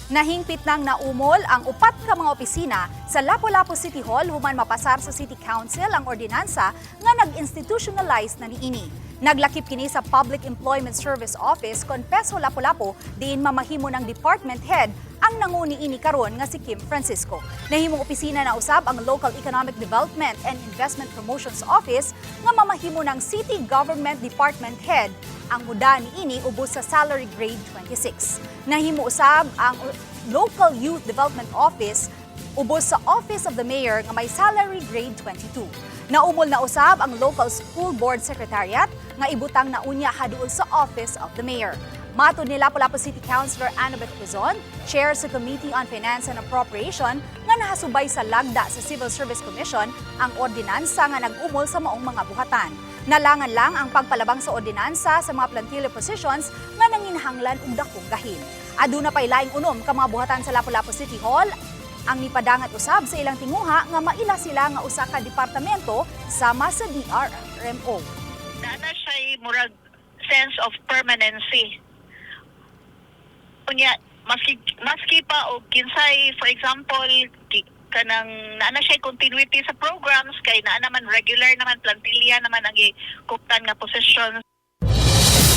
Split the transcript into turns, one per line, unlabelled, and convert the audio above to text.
Nahingpit nang naumol ang upat ka mga opisina sa Lapu-Lapu City Hall human mapasar sa City Council ang ordinansa nga nag-institutionalize na niini. Naglakip kini sa Public Employment Service Office kon PESO Lapu-Lapu, diin mamahimo ng department head ang nangu niini karon nga si Kim Francisco. Nahimong opisina na usab ang Local Economic Development and Investment Promotions Office nga mamahimo ng City Government Department Head ang muda niini ubos sa salary grade 26. Nahimo usab ang Local Youth Development Office ubos sa Office of the Mayor nga may salary grade 22. Naumol na usab ang Local School Board Secretariat nga ibutang na unya haduol sa Office of the Mayor. Matod ni Lapu-Lapu City Councilor Annabeth Quezon, chair sa Committee on Finance and Appropriation, nga nahasubay sa lagda sa Civil Service Commission ang ordinansa nga nag-umol sa maong mga buhatan. Nalangan lang ang pagpalabang sa ordinansa sa mga plantilla positions nga nanginhanglan og dakong gahin. Aduna pay laing 6 ka mga buhatan sa Lapu-Lapu City Hall ang nipadangat usab sa ilang tinguha nga maila sila nga usa ka departamento sama sa DRRMO.
Naa siya murag sense of permanency. Unya maski pa og kinsay, for example, kanang naa na siya continuity sa programs kay naa naman, regular naman, plantilla naman ang gikuptan nga position.